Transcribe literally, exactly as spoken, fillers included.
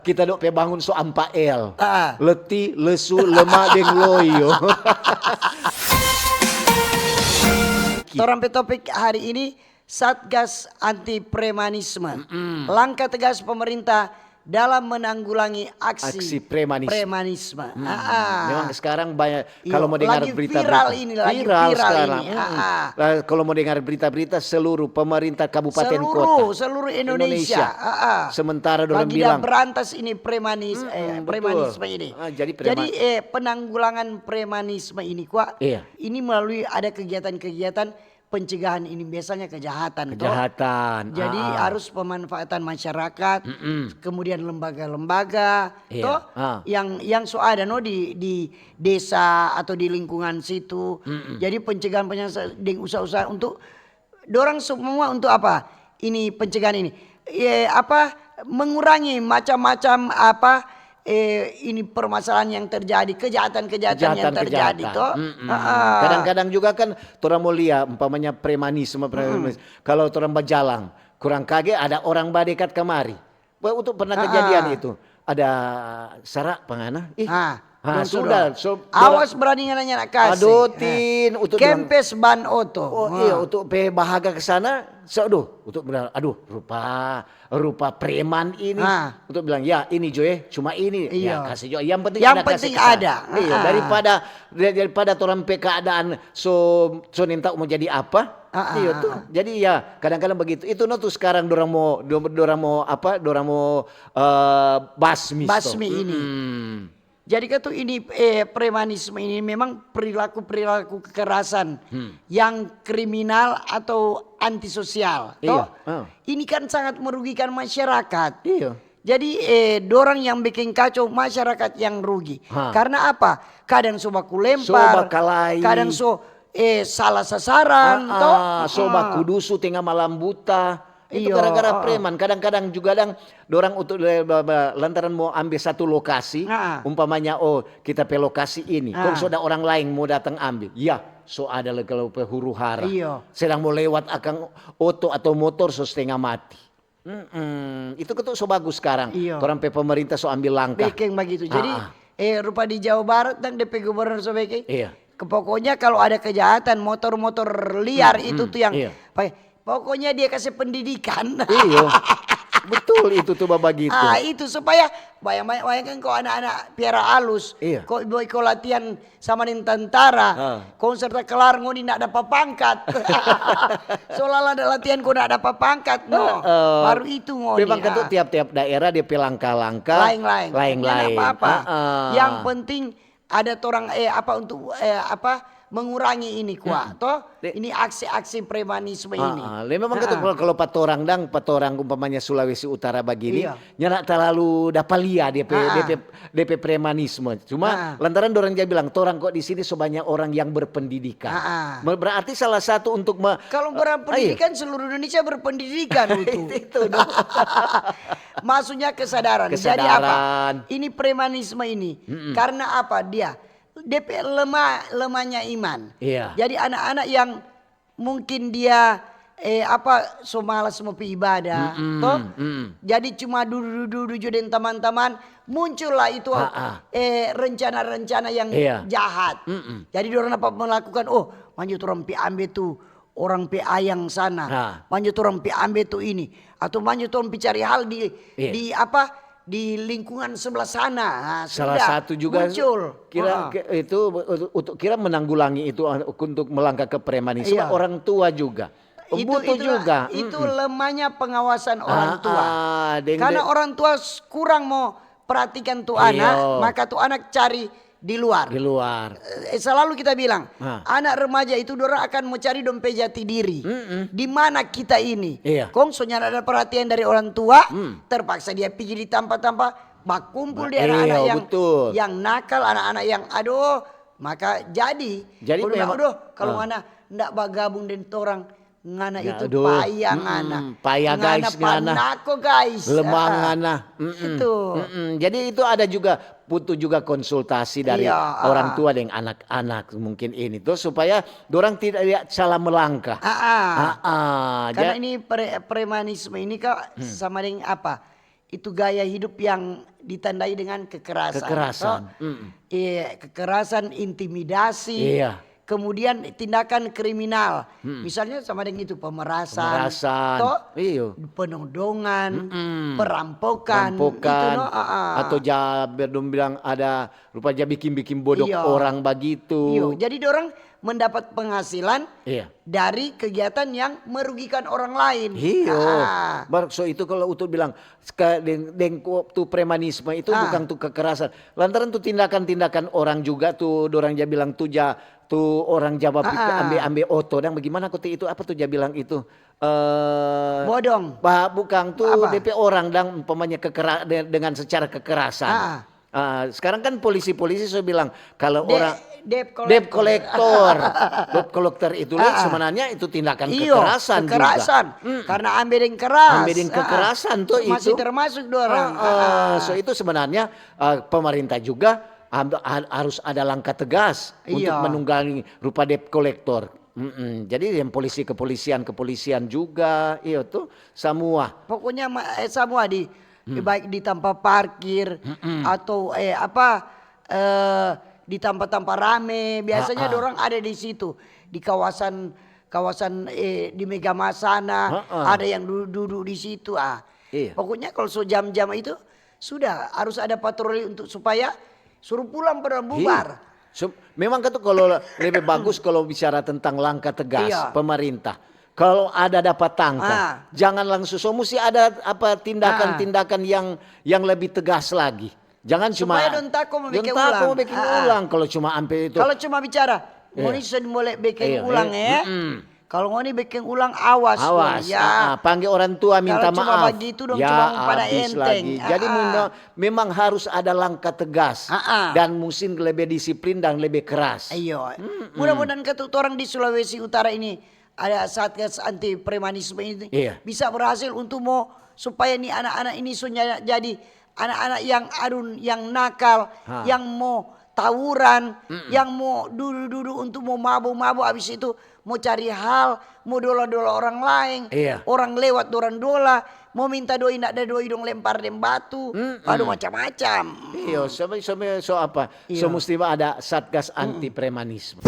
Kita dok pe bangun so ampa L. Ah. Leti, lesu, lemak, deng loyo. Torang pe topik hari ini, Satgas Anti Premanisme. Langkah tegas pemerintah dalam menanggulangi aksi, Aksi premanisme. premanisme. Ah, ah. Memang sekarang banyak, Iyo, kalau mau dengar lagi berita, viral ini, lagi viral viral sekarang. Ini. Mm-mm. Ah, ah. Lah, kalau mau dengar berita-berita, seluruh pemerintah kabupaten Seluruh, kota seluruh Indonesia. Ah, ah. Sementara dorang Bagi bilang, berantas ini premanis, eh, Mm-mm, premanisme betul. Ini. Ah, jadi Jadi preman- eh, penanggulangan premanisme ini, Kwa, Iya. ini melalui ada kegiatan-kegiatan pencegahan ini, biasanya kejahatan, toh. Kejahatan. Jadi Ah, ah. Harus pemanfaatan masyarakat, Mm-mm. kemudian lembaga-lembaga, Iya, toh, ah. yang yang so ada, no, di di desa atau di lingkungan situ. Mm-mm. Jadi pencegahan, pencegahan deng usaha-usaha untuk dorang semua untuk apa? Ini pencegahan ini, eh, apa, mengurangi macam-macam apa, eh, ini permasalahan yang terjadi, kejahatan-kejahatan yang terjadi, Kejahatan-kejahatan. Toh. Mm-mm. Ah, ah. Kadang-kadang juga kan, torang mau lia, umpamanya premanisme, premanisme. Kalau torang bajalang, kurang kage ada orang badekat kamari. Wah, untuk pernah Ah, kejadian ah. Itu. Ada sara pangana. Ih, Ah, ah, dong sudah. Sudah. So, Awas berani ngana nyana kasih. Aduh, Tin, untuk bilang, Kempes ban oto. Oh, Wah. Iya, untuk pe bahaga ke sana, so, aduh, untuk bilang, aduh, rupa rupa preman ini. Ah. Untuk bilang, ya, ini jo, eh, cuma ini. Ya, Iya. Kasih jo. Yang penting Yang ada kasih penting ke sana. Ada. Iya, Ah. Daripada dari- daripada torang pe keadaan so so nintau mau jadi apa? Ah, Iya ah, tuh. Ah. Jadi ya, kadang-kadang begitu. Itu no tuh sekarang dorang mau do- dorang mau apa? Dorang mau eh, basmi. Basmi ini. Jadi katu ini eh, premanisme ini memang perilaku-perilaku kekerasan Hmm. Yang kriminal atau antisosial, Iya, toh? Ah. Ini kan sangat merugikan masyarakat. Iya. Jadi eh, dorang yang bikin kacau, masyarakat yang rugi. Ha. Karena apa? Kadang so baku So lempar, bakalai. Kadang so eh, salah sasaran, Ah, toh? ah, so Ah. baku dusu tengah malam buta. Itu Iyo, gara-gara ah, ah. Preman. Kadang-kadang juga dang dorang untuk le- ba- ba- lantaran mau ambil satu lokasi, Ah, ah. Umpamanya, oh, kita pe lokasi ini, Ah. Kong so ada orang lain mau datang ambil. Ya, so ada lagi kalau pe huru hara. Iyo. Sedang mau lewat akang oto atau motor so setengah mati. Mm-mm. Itu ketuk so bagus sekarang. Iyo. Torang pe pemerintah so ambil langkah. Bekeng bagitu. Jadi Ah, ah. eh, rupa di Jawa Barat dang depe gubernur so bekeng. Iya. Ke- Pokoknya kalau ada kejahatan motor-motor liar itu Hmm, tuh yang iya. pa- pokoknya dia kasih pendidikan. Iyo. Betul itu tuh bagitu. Ah, itu supaya bayang-bayang kan kok anak-anak piara alus, Iya. Kok boy kok latihan sama deng tentara, Ah. Kong serta kelar ngoni ndak dapa pangkat. Soalnya ada latihan kok ndak dapa pangkat, no. Heeh. Baru itu ngoni. Memang kan tuh Ah. Tiap-tiap daerah dia pe langkah-langkah Lain-lain. Tapi lain-lain. Ndak apa-apa. Heeh. Yang penting ada torang eh apa untuk eh apa mengurangi ini, Kwa, Hmm. toh? De- Ini aksi-aksi premanisme ini. Ah, ah. Memang kan tuh Ah. kalau, kalau pa torang dang, pa torang umpamanya Sulawesi Utara bagini, Iya. nyanda talalu dapa lia dia pe, Ah, dia ah. pe, dia pe premanisme. Cuma Ah. lantaran dorang ja bilang, torang kok di sini so banyak orang yang berpendidikan. Ah, ah. Ber- Berarti salah satu untuk me- Kalau eh, berpendidikan, seluruh Indonesia berpendidikan itu. Itu dong. Maksudnya kesadaran. Jadi apa? Kesadaran. Ini premanisme ini. Mm-mm. Karena apa dia? Dia pe lemah, lemahnya iman. Iya. Jadi anak-anak yang mungkin dia eh apa so malas mau pi ibadah, Mm-mm, toh? Mm-mm. Jadi cuma dudu-dudu jo deng teman-teman, muncullah itu Ah, ah. eh rencana-rencana yang Iya. jahat. Mm-mm. Jadi dorang dapat melakukan, oh, manjo torang pi ambe tu orang pe ayang sana, Ah. manjo torang pi ambe tu ini, atau manjo torang pi cari hal di Iya. di apa di lingkungan sebelah sana. Ah, Salah sudah, satu juga muncul. kira Ah. ke- itu untuk kira menanggulangi itu untuk melangkah ke premanisme Iya. orang tua juga. Itu, Butuh itu, juga. itu Mm-mm. lemahnya pengawasan orang Ah, tua. ah, deng- Karena deng- orang tua s- kurang mau perhatikan tu Iya. anak, maka tu anak cari di luar. Di luar. Eh, selalu kita bilang, Ah. anak remaja itu dorang akan mau cari dong pe jati diri. Mm-mm. Di mana kita ini? Iya. Kong so nyanda ada perhatian dari orang tua, Hmm. terpaksa dia pigi di tampa-tampa, bakumpul di Iya, anak-anak yang betul. yang nakal, anak-anak yang aduh, maka jadi. Jadi Kong bilang, memang- aduh, kalau Ah. ngana ndak bagabung deng torang, ngana Ya, itu aduh. paya Mm-mm. Ngana. Paya, guys, ngana. Panako, guys. Lemah Ah, ngana. Mm-mm. Itu. Mm-mm. Jadi itu ada juga butuh juga konsultasi dari Iya, orang ah. tua deng anak-anak mungkin ini tuh supaya dorang tidak salah melangkah. Ah, ah. Ah, ah. Karena Ja- ini pre- premanisme ini kak Hmm. sama dengan apa? Itu gaya hidup yang ditandai dengan kekerasan. Kekerasan. Toh? Iya, kekerasan, intimidasi. Iya. Kemudian tindakan kriminal. Misalnya sama dengan itu, pemerasan, Pemerasan. Toh? Iyo. Penodongan, Mm-mm. perampokan, Perampokan, itu, no, ah, ah. Atau ja dong bilang ada rupa ja bikin-bikin bodok Iyo. Orang bagitu. Iyo, jadi dorang mendapat penghasilan Iya. dari kegiatan yang merugikan orang lain. Iyo. Ah. Bar, so itu kalau Utu bilang, seka-, deng, deng ko-, tu premanisme itu Ah. bukan tu kekerasan. Lantaran tu tindakan-tindakan orang juga tu, dorang ja bilang tu ja, tu orang ja bapi-, Ah, ah. ambe-ambe oto dang, bagaimana kote itu, apa tu ja bilang itu? Eh, Bodong. Bah, bukang tu Apa? D P orang dang umpamanya kekera-, de-, dengan secara kekerasan. Ah. Ah, sekarang kan polisi-polisi so bilang kalau De-, orang debt collector. Debt collector. Debt collector itu Ah, ah. Sebenarnya itu tindakan Iyo, kekerasan, kekerasan. Juga. Mm. Karena ambe deng keras. Ambe deng Ah, kekerasan tuh masih itu. Termasuk dorang. Ah, ah. Ah. So itu sebenarnya, eh, pemerintah juga am-, ha-, harus ada langkah tegas untuk Iya. menunggangi rupa debt collector. Mm-mm. Jadi yang polisi, kepolisian, kepolisian juga, iyo tuh semua. Pokoknya ma-, eh, semua di Hmm. baik di tampa parkir atau eh apa eh di tampa-tampa rame, biasanya Ha-ha. Dorang ada di situ, di kawasan, kawasan eh di Megamas sana, Ha-ha. Ada yang du-, duduk di situ ah. Iya. Pokoknya kalau so jam-jam itu sudah harus ada patroli untuk supaya suruh pulang pada bubar. Iya. So, memang kan tuh kalau lebih bagus kalau bicara tentang langkah tegas Iya. pemerintah. Kalau ada dapat tangka, Ah. Jangan langsung. So mesti ada apa tindakan-tindakan yang yang lebih tegas lagi. Jangan cuma Supaya dong tako mo dong beking tako ulang. mo beking Ah. Ulang kalau cuma ampe itu. Kalau cuma bicara, Iya. Ngoni sudah mulai beking Iya, ulang iya. eh. Mm-mm. Kalau ngoni beking ulang, awas. Awas, Ngoni, ya. ah, ah, pangge orang tua minta Kalau cuma maaf. Begitu dong Ya, cuma pada habis enteng. Lagi. Jadi Ah, ah. Mundo memang harus ada langkah tegas Ah, ah. Dan mungkin lebih disiplin dan lebih keras. Iyo. Mudah-mudahan katu orang di Sulawesi Utara ini ada Satgas anti premanisme ini Iya. Bisa berhasil untuk mo supaya ni anak-anak ini so nya-, jadi anak-anak yang adun, yang nakal, Ha. Yang mo tawuran, yang mo dudu-dudu untuk mo mabu-mabu, abis itu mo cari hal, mo dola-dola orang laeng, Iya. Orang lewat dorang dola, mo minta doi, nda ada doi dong lempar deng batu, aduh macam-macam. Iyo, so, so, so apa? So Iyo. Mesti ada Satgas anti premanisme.